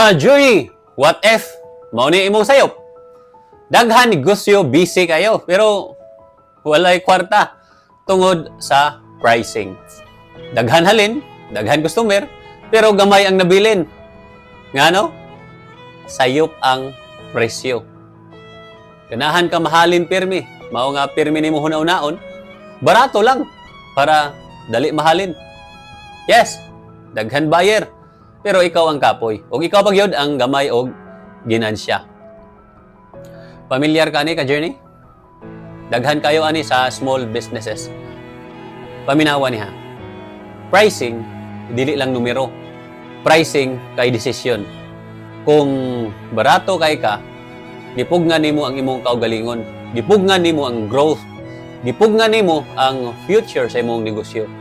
Ka-journey, what if mao ni imong sayop? Daghan negosyo, busy kayo, pero walay kwarta tungod sa pricing. Daghan halin, daghan customer, pero gamay ang nabilin. Ngano? Sayop ang presyo. Ganahan ka mahalin pirmi, mao nga pirmi nimo huna-hunaon, barato lang para dali mahalin. Yes, daghan buyer, pero ikaw ang kapoy. Og ikaw pa gyud ang gamay og ginansya. Pamilyar ka ni, ka-journey? Daghan kayo ani sa small businesses. Paminawa niha. Pricing, dili lang numero. Pricing kay desisyon. Kung barato kay ka, gipugnan nimo ang imong kaugalingon. Gipugnan nimo ang growth. Gipugnan nimo ang future sa imong negosyo.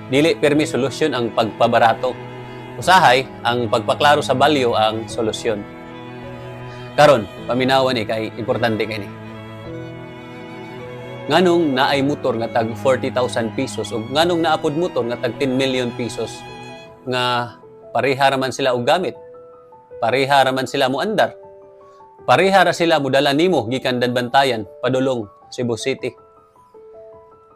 Dili pirmi solusyon ang pagpabarato. Usahay, ang pagpaklaro sa value ang solusyon. Karon, paminawa ni kay importante kay ni. Nganong naay motor nga tag 40,000 pesos ug nganong naa pod motor nga tag 10 million pesos nga pareha ra man sila og gamit? Pareha ra man sila moandar. Pareha ra sila modala nimo gikan Daanbantayan padulong Cebu City.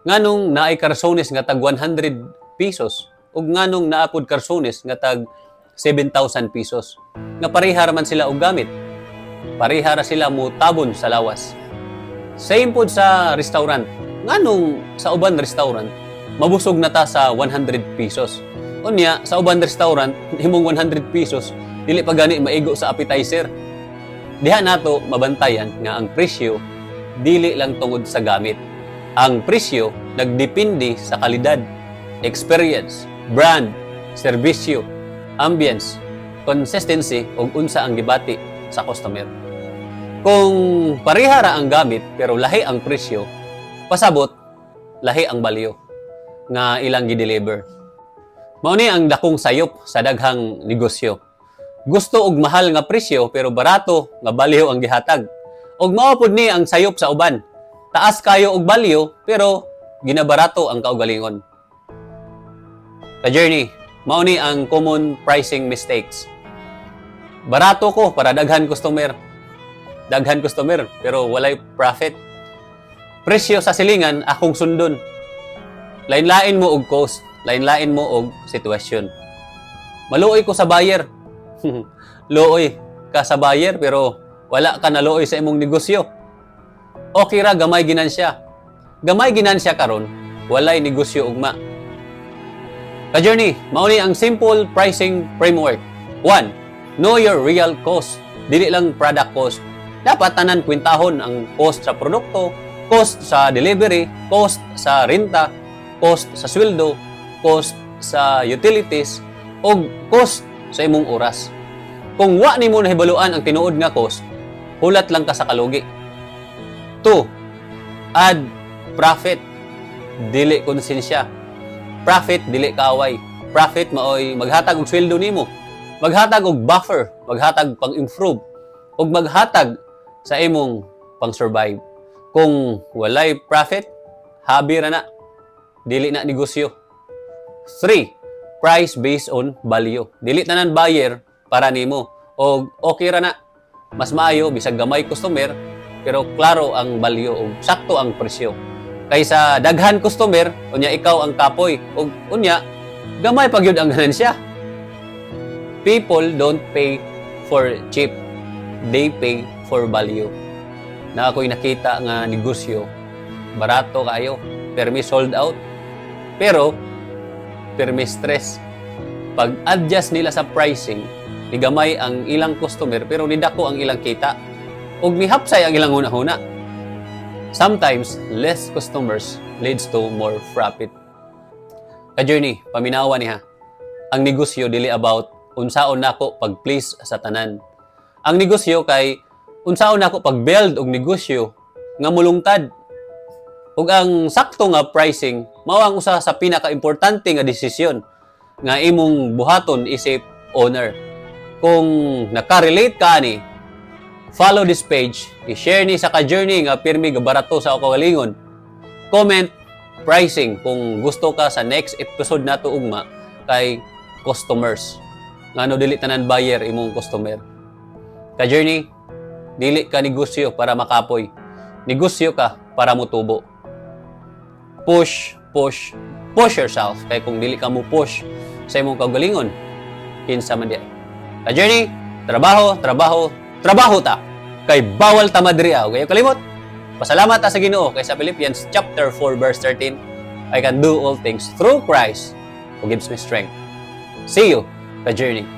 Nganong naay karsones nga tag 100 pesos ug nganong naa pod karsones nga tag 7,000 pesos nga pareha ra man sila og gamit? Pareha ra sila mo tabon sa lawas. Same pod sa restaurant. Nganong sa uban restaurant mabusog na ta sa 100 pesos? Unya sa uban restaurant, imong 100 pesos dili pa gani maigo sa appetizer? Diha nato mabantayan nga ang presyo dili lang tungod sa gamit. Ang presyo nagdepende sa kalidad, experience, brand, serbisyo, ambience, consistency ug unsa ang gibati sa customer. Kung pareha ra ang gamit pero lahi ang presyo, pasabot lahi ang value nga ilang gi-deliver. Mao ni ang dakong sayop sa daghang negosyo. Gusto og mahal nga presyo pero barato nga value ang gihatag. Ug mao pud ni ang sayop sa uban. Taas kayo og value pero ginabarato ang kaugalingon. Ka-journey, mao ni ang common pricing mistakes. Barato ko para daghan customer. Daghan customer pero walay profit. Presyo sa silingan akong sundon. Lain-lain mo og cost, lain-lain mo og sitwasyon. Maluoy ko sa buyer. Luoy ka sa buyer pero wala ka naluoy sa imong negosyo. Okay ra gamay ginansya. Gamay ginansya karon, walay negosyo ugma. Ka-journey, mao ni ang simple pricing framework. 1. Know your real cost. Dili lang product cost. Dapat tanan kwentahon ang cost sa produkto, cost sa delivery, cost sa renta, cost sa sweldo, cost sa utilities, ug cost sa imong oras. Kung wa nimo nahibaluan ang tinuod nga cost, hulat lang ka sa kalugi. 2. Add profit. Dili konsensya. Profit dili kaaway. Profit maoy maghatag og sweldo nimo, maghatag og buffer, maghatag pang-improve, ug maghatag sa imong pang-survive. Kung walay profit, hobby ra na. Dili na negosyo. 3. Price based on value. Dili tanan buyer para nimo og okay ra na. Mas maayo bisag gamay customer pero klaro ang value ug sakto ang presyo, kaysa daghan customer, unya ikaw ang kapoy ug unya gamay pa gyud ang ganansya. People don't pay for cheap. They pay for value. Na ako'y nakita nga negosyo, barato kayo, permi sold out. Pero permi stress. Pag-adjust nila sa pricing, nigamay ang ilang customer pero nidako ang ilang kita. Ug nihapsay ang ilang huna-huna. Sometimes, less customers leads to more profit. Ka-journey, paminawa niha. Ang negosyo dili about unsaon nako pag-please sa tanan. Ang negosyo kay unsaon nako pag-build og negosyo nga mulungtad. Ug ang sakto nga pricing mao ang usa sa pinaka-importante nga desisyon nga imong buhaton isip owner. Kung naka-relate ka ani, follow this page, i-share ni sa ka-journey nga pirmi gabarato sa kaugalingon. Comment pricing kung gusto ka sa next episode nato ugma kay customers. Ngano dili tanan buyer imong customer? Ka journey, dili ka negosyo para makapoy. Negosyo ka para mutubo. Push, push, push yourself. Kay kung dili ka mo push sa imong kaugalingon, kinsa man diay? Ka journey, trabaho, trabaho, trabaho ta. Kay bawal ta madria. Okay, kalimot. Pasalamat ta sa Ginoo kay sa Philippians chapter 4 verse 13, "I can do all things through Christ who gives me strength." See you, ka journey.